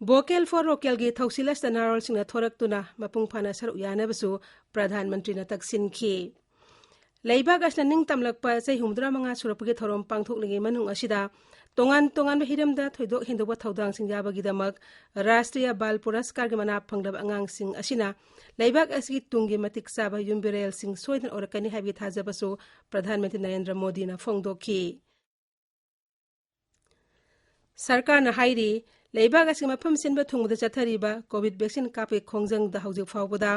Vocal for Localꯒꯤ ꯊꯧꯁꯤꯜ ꯑꯁꯤꯗ ꯅꯍꯥꯔꯣꯜꯁꯤꯡꯅ ꯊꯣꯔꯛꯇꯨꯅ ꯃꯄꯨꯡ ꯐꯥꯅ ꯁꯔꯨꯛ ꯌꯥꯅꯕꯁꯨ ꯄ꯭ꯔꯙꯥꯟ ꯃꯟꯇ꯭ꯔꯤꯅ ꯇꯛꯁꯤꯟꯈꯤ꯫ ꯂꯩꯕꯥꯛ ꯑꯁꯤꯅ ꯅꯤꯡꯇꯝꯂꯛꯄ ꯆꯍꯤ ꯍꯨꯝꯐꯨꯇꯔꯥ ꯃꯉꯥ ꯁꯨꯔꯛꯄꯒꯤ ꯊꯧꯔꯝ ꯄꯥꯡꯊꯣꯛꯂꯤꯉꯩ ꯃꯅꯨꯡ ꯑꯁꯤꯗ ꯇꯣꯉꯥꯟ ꯇꯣꯉꯥꯟꯕ ꯍꯤꯔꯝꯗ ꯊꯣꯏꯗꯣꯛ ꯍꯦꯟꯗꯣꯛꯄ ꯊꯧꯗꯥꯡꯁꯤꯡ ꯌꯥꯕꯒꯤꯗꯃꯛ ꯔꯥꯁꯇ꯭ꯔꯤꯌ ꯕꯥꯜ ꯄꯨꯔꯁꯀꯥꯔꯒꯤ ꯃꯅꯥ ꯐꯪꯂꯕ ꯑꯉꯥꯡꯁꯤꯡ ꯑꯁꯤꯅ ꯂꯩꯕꯥꯛ ꯑꯁꯤꯒꯤ ꯇꯨꯡꯒꯤ ꯃꯇꯤꯛ ꯆꯥꯕ ꯌꯨꯝꯕꯤꯔꯦꯜꯁꯤꯡ ꯁꯣꯏꯗꯅ ꯑꯣꯏꯔꯛꯀꯅꯤ ꯍꯥꯏꯕꯒꯤ ꯊꯥꯖꯕꯁꯨ ꯄ꯭ꯔꯙꯥꯟ ꯃꯟꯇ꯭ꯔꯤ ꯅꯔꯦꯟꯗ꯭ꯔ ꯃꯣꯗꯤꯅ ꯐꯣꯡꯗꯣꯛꯈꯤ꯫ ꯁꯔꯀꯥꯔꯅ ꯍꯥꯏꯔꯤ, ꯂꯩꯕꯥꯛ ꯑꯁꯤꯒꯤ ꯃꯐꯝ ꯁꯤꯟꯕ ꯊꯨꯡꯕꯗ ꯆꯠꯊꯔꯤꯕ ꯀꯣꯚꯤꯗ ꯚꯦꯛꯁꯤꯟ ꯀꯥꯞꯄꯒꯤ ꯈꯣꯡꯖꯪꯗ ꯍꯧꯖꯤꯛ ꯐꯥꯎꯕꯗ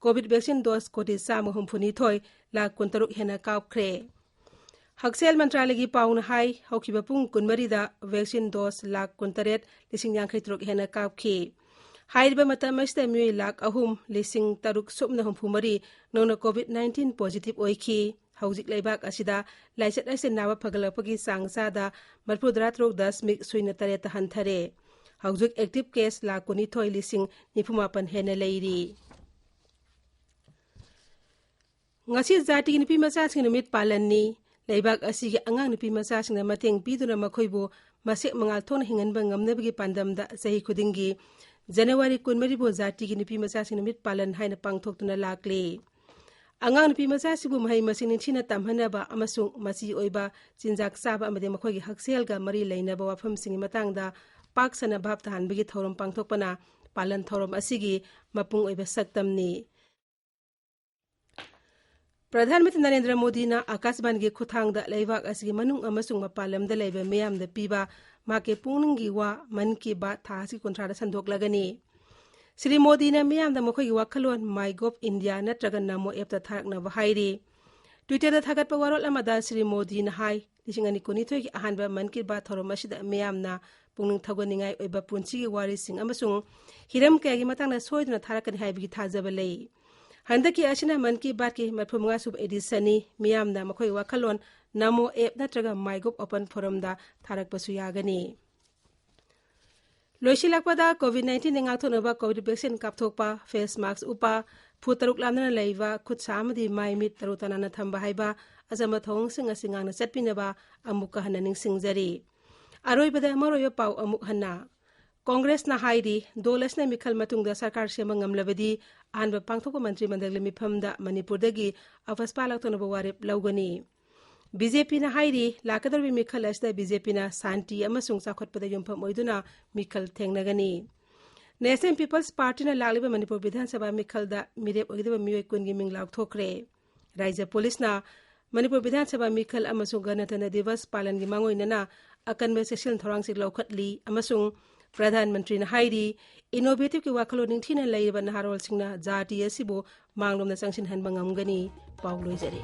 ꯀꯣꯚꯤꯗ ꯚꯦꯛꯁꯤꯟ ꯗꯣꯁ ꯀꯣꯇꯤ ꯆꯥꯝꯃ ꯍꯨꯝꯐꯨ ꯅꯤꯊꯣꯏ ꯂꯥꯈ ꯀꯨꯟꯇꯔꯨꯛ ꯍꯦꯟꯅ ꯀꯥꯞꯈ꯭ꯔꯦ꯫ ꯍꯛꯁꯦꯜ ꯃꯟꯇ꯭ꯔꯥꯂꯌꯒꯤ ꯄꯥꯎꯅ ꯍꯥꯏ, ꯍꯧꯈꯤꯕ ꯄꯨꯡ ꯀꯨꯟꯃꯔꯤꯗ ꯚꯦꯛꯁꯤꯟ ꯗꯣꯁ ꯂꯥꯈ ꯀꯨꯟꯇꯔꯦꯠ ꯂꯤꯁꯤꯡ ꯌꯥꯡꯈꯩ ꯇꯔꯨꯛ ꯍꯦꯟꯅ ꯀꯥꯞꯈꯤ꯫ ꯍꯥꯏꯔꯤꯕ ꯃꯇꯝ ꯑꯁꯤꯗ ꯃꯤꯑꯣꯏ ꯂꯥꯈ ꯑꯍꯨꯝ ꯂꯤꯁꯤꯡ ꯇꯔꯨꯛ ꯁꯨꯞꯅ ꯍꯨꯝꯐꯨ ꯃꯔꯤ ꯅꯧꯅ ꯀꯣꯚꯤꯗ ꯅꯥꯏꯟꯇꯤꯟ ꯄꯣꯖꯤꯇꯤꯚ ꯑꯣꯏꯈꯤ꯫ ꯍꯧꯖꯤꯛ ꯂꯩꯕꯥꯛ ꯑꯁꯤꯗ ꯂꯥꯏꯆꯠ ꯑꯁꯤ ꯅꯥꯕ ꯐꯒꯠꯂꯛꯄꯒꯤ ꯆꯥꯡ ꯆꯥꯗ ꯃꯔꯤꯐꯨꯇꯔꯥ ꯇꯔꯨꯛ ꯗꯁꯃꯤꯛ ꯁꯨꯏꯅ ꯇꯔꯦꯠꯇ ꯍꯟꯊꯔꯦ꯫ ꯍꯧꯖꯤꯛ ꯑꯦꯛꯇꯤꯚ ꯀꯦꯁ ꯂꯥꯈ ꯀꯨꯟꯅꯤꯊꯣꯏ ꯂꯤꯁꯤꯡ ꯅꯤꯐꯨ ꯃꯥꯄꯟ ꯍꯦꯟꯅ ꯂꯩꯔꯤ꯫ ꯉꯁꯤ ꯖꯥꯇꯤꯒꯤ ꯅꯨꯄꯤ ꯃꯆꯥꯁꯤꯡꯒꯤ ꯅꯨꯃꯤꯠ ꯄꯥꯂꯟꯅꯤ꯫ ꯂꯩꯕꯥꯛ ꯑꯁꯤꯒꯤ ꯑꯉꯥꯡ ꯅꯨꯄꯤ ꯃꯆꯥꯁꯤꯡꯗ ꯃꯇꯦꯡ ꯄꯤꯗꯨꯅ ꯃꯈꯣꯏꯕꯨ ꯃꯁꯦꯛ ꯃꯉꯥꯜ ꯊꯣꯛꯅ ꯍꯤꯡꯍꯟꯕ ꯉꯝꯅꯕꯒꯤ ꯄꯥꯟꯗꯝꯗ ꯆꯍꯤ ꯈꯨꯗꯤꯡꯒꯤ ꯖꯅꯋꯥꯔꯤ ꯀꯨꯟꯃꯔꯤꯕꯨ ꯖꯥꯇꯤꯒꯤ ꯅꯨꯄꯤ ꯃꯆꯥꯁꯤꯡ ꯅꯨꯃꯤꯠ ꯄꯥꯂꯟ ꯍꯥꯏꯅ ꯄꯥꯡꯊꯣꯛꯇꯨꯅ ꯂꯥꯛꯂꯤ꯫ ꯑꯉꯥꯡ ꯅꯨꯄꯤ ꯃꯆꯥꯁꯤꯕꯨ ꯃꯍꯩ ꯃꯁꯤꯡ ꯅꯤꯡꯊꯤꯅ ꯇꯝꯍꯟꯅꯕ ꯑꯃꯁꯨꯡ ꯃꯆꯤ ꯑꯣꯏꯕ ꯆꯤꯟꯖꯥꯛ ꯆꯥꯕ ꯑꯃꯗꯤ ꯃꯈꯣꯏꯒꯤ ꯍꯛꯁꯦꯜꯒ ꯃꯔꯤ ꯂꯩꯅꯕ ꯋꯥꯐꯝꯁꯤꯡꯒꯤ ꯃꯇꯥꯡꯗ ꯄꯥꯛ ꯁꯟꯅ ꯚꯥꯞ ꯇꯥꯍꯟꯕꯒꯤ ꯊꯧꯔꯝ ꯄꯥꯡꯊꯣꯛꯄꯅ ꯄꯥꯂꯟ ꯊꯧꯔꯝ ꯑꯁꯤꯒꯤ ꯃꯄꯨꯡ ꯑꯣꯏꯕ ꯁꯛꯇꯝꯅꯤ꯫ ꯄ꯭ꯔꯙꯥꯟ ꯃꯟꯇ꯭ꯔꯤ ꯅꯔꯦꯟꯗ꯭ꯔ ꯃꯣꯗꯤꯅ ꯑꯀꯥꯁꯕꯥꯅꯤꯒꯤ ꯈꯨꯠꯊꯥꯡꯗ ꯂꯩꯕꯥꯛ ꯑꯁꯤꯒꯤ ꯃꯅꯨꯡ ꯑꯃꯁꯨꯡ ꯃꯄꯥꯟ ꯂꯝꯗ ꯂꯩꯕ ꯃꯤꯌꯥꯝꯗ ꯄꯤꯕ ꯃꯍꯥꯛꯀꯤ ꯄꯨꯛꯅꯤꯡꯒꯤ ꯋꯥ ꯃꯟ ꯀꯤ ꯕꯥꯠ ꯊꯥ ꯑꯁꯤꯒꯤ ꯀꯨꯟꯊ꯭ꯔꯥꯗ ꯁꯟꯗꯣꯛꯂꯒꯅꯤ꯫ ꯁ꯭ꯔꯤ ꯃꯣꯗꯤꯅ ꯃꯤꯌꯥꯝꯗ ꯃꯈꯣꯏꯒꯤ ꯋꯥꯈꯜꯂꯣꯟ MyGov India ꯅꯠꯇ꯭ꯔꯒ ꯅꯃꯣ ꯑꯦꯞꯇ ꯊꯥꯔꯛꯅꯕ ꯍꯥꯏꯔꯤ꯫ ꯇ꯭ꯋꯤꯇꯔꯗ ꯊꯥꯒꯠꯄ ꯋꯥꯔꯣꯜ ꯑꯃꯗ ꯁ꯭ꯔꯤ ꯃꯣꯗꯤꯅ ꯍꯥꯏ, ꯂꯤꯁꯤꯡ ꯑꯅꯤ ꯀꯨꯟꯅꯤꯊꯣꯏꯒꯤ ꯑꯍꯥꯟꯕ ꯃꯟ ꯀꯤ ꯕꯥꯠ ꯊꯧꯔꯝ ꯑꯁꯤꯗ ꯃꯤꯌꯥꯝꯅ ꯄꯨꯛꯅꯤꯡ ꯊꯧꯒꯠꯅꯤꯡꯉꯥꯏ ꯑꯣꯏꯕ ꯄꯨꯟꯁꯤꯒꯤ ꯋꯥꯔꯤꯁꯤꯡ ꯑꯃꯁꯨꯡ ꯍꯤꯔꯝ ꯀꯌꯥꯒꯤ ꯃꯇꯥꯡꯗ ꯁꯣꯏꯗꯅ ꯊꯥꯔꯛꯀꯅꯤ ꯍꯥꯏꯕꯒꯤ ꯊꯥꯖꯕ ꯂꯩ꯫ ꯍꯟꯗꯛꯀꯤ ꯑꯁꯤꯅ ꯃꯟ ꯀꯤ ꯕꯥꯠꯀꯤ ꯃꯔꯤꯐꯨ ꯃꯉꯥ ꯁꯨꯕ ꯑꯦꯗꯤꯁꯟꯅꯤ꯫ ꯃꯤꯌꯥꯝꯅ ꯃꯈꯣꯏ ꯋꯥꯈꯜꯂꯣꯟ ꯅꯃꯣ ꯑꯦꯞ ꯅꯠꯇ꯭ꯔꯒ MyGov Open Forumꯗ ꯊꯥꯔꯛꯄꯁꯨ ꯌꯥꯒꯅꯤ꯫ ꯂꯣꯏꯁꯤꯜꯂꯛꯄꯗ COVID nineteen ꯗꯒꯤ ꯉꯥꯛꯊꯣꯛꯅꯕ COVID vaccine ꯀꯥꯞꯊꯣꯛꯄ, face mask ꯎꯞꯄ, ꯐꯨꯠ ꯇꯔꯨꯛ ꯂꯥꯞꯅꯅ ꯂꯩꯕ, ꯈꯨꯠ ꯁꯥ ꯑꯃꯗꯤ ꯃꯥꯏ ꯃꯤꯠ ꯇꯔꯨ ꯇꯅꯥꯟꯅ ꯊꯝꯕ ꯍꯥꯏꯕ ꯑꯆꯝꯕ ꯊꯧꯑꯣꯡꯁꯤꯡ ꯑꯁꯤ ꯉꯥꯛꯅ ꯆꯠꯄꯤꯅꯕ ꯑꯃꯨꯛꯀ ꯍꯟꯅ ꯅꯤꯡꯁꯤꯡꯖꯔꯤ꯫ ꯑꯔꯣꯏꯕꯗ ꯃꯔꯨꯑꯣꯏꯕ ꯄꯥꯎ ꯑꯃꯨꯛ ꯍꯟꯅ꯫ ꯀꯣꯡꯒ꯭ꯔꯦꯁꯅ ꯍꯥꯏꯔꯤ, ꯗꯣꯜ ꯑꯁꯤꯅ ꯃꯤꯈꯜ ꯃꯇꯨꯡꯗ ꯁꯔꯀꯥꯔ ꯁꯦꯝꯕ ꯉꯝꯂꯕꯗꯤ ꯑꯍꯥꯟꯕ ꯄꯥꯡꯊꯣꯛꯄ ꯃꯟꯇ꯭ꯔꯤ ꯃꯟꯗꯜꯒꯤ ꯃꯤꯐꯝꯗ ꯃꯅꯤꯄꯨꯔꯗꯒꯤ ꯑꯐꯁꯄꯥ ꯂꯧꯊꯣꯛꯅꯕ ꯋꯥꯔꯦꯞ ꯂꯧꯒꯅꯤ꯫ BJPꯅ ꯍꯥꯏꯔꯤ, ꯂꯥꯛꯀꯗꯧꯔꯤꯕ ꯃꯤꯈꯜ ꯑꯁꯤꯗ BJPꯅ ꯁꯥꯟꯇꯤ ꯑꯃꯁꯨꯡ ꯆꯥꯎꯈꯠꯄꯗ ꯌꯨꯝꯐꯝ ꯑꯣꯏꯗꯨꯅ ꯃꯤꯈꯜ ꯊꯦꯡꯅꯒꯅꯤ꯫ National People's Partyꯅ ꯂꯥꯛꯂꯤꯕ ꯃꯅꯤꯄꯨꯔ ꯕꯤꯙꯥꯟ ꯁꯚꯥ ꯃꯤꯈꯜꯗ ꯃꯤꯔꯦꯞ ꯑꯣꯏꯒꯗꯕ ꯃꯤꯑꯣꯏ ꯀꯨꯟꯒꯤ ꯃꯤꯡ ꯂꯥꯎꯊꯣꯛꯈ꯭ꯔꯦ꯫ ꯔꯥꯖ꯭ꯌ ꯄꯨꯂꯤꯁꯅ ꯃꯅꯤꯄꯨꯔ ꯕꯤꯙꯥꯟ ꯁꯚꯥ ꯃꯤꯈꯜ ꯑꯃꯁꯨꯡ ꯒꯅꯇꯟꯇ꯭ꯔ ꯗꯤꯕꯁ ꯄꯥꯂꯟꯒꯤ ꯃꯥꯡꯑꯣꯏꯅꯅ ꯑꯀꯟꯕ ꯆꯦꯛꯁꯤꯟ ꯊꯧꯔꯥꯡꯁꯤꯡ ꯂꯧꯈꯠꯂꯤ ꯑꯃꯁꯨꯡ ꯄ꯭ꯔꯙꯥꯟ ꯃꯟꯇ꯭ꯔꯤꯅ ꯍꯥꯏꯔꯤ, ꯏꯅꯣꯚꯦꯇꯤꯚꯀꯤ ꯋꯥꯈꯜꯂꯣꯟ ꯅꯤꯡꯊꯤꯅ ꯂꯩꯔꯕ ꯅꯍꯥꯔꯣꯜꯁꯤꯡꯅ ꯖꯥꯇꯤ ꯑꯁꯤꯕꯨ ꯃꯥꯡꯂꯣꯝꯗ ꯆꯪꯁꯤꯟꯍꯟꯕ ꯉꯝꯒꯅꯤ꯫ ꯄꯥꯎ ꯂꯣꯏꯖꯔꯦ꯫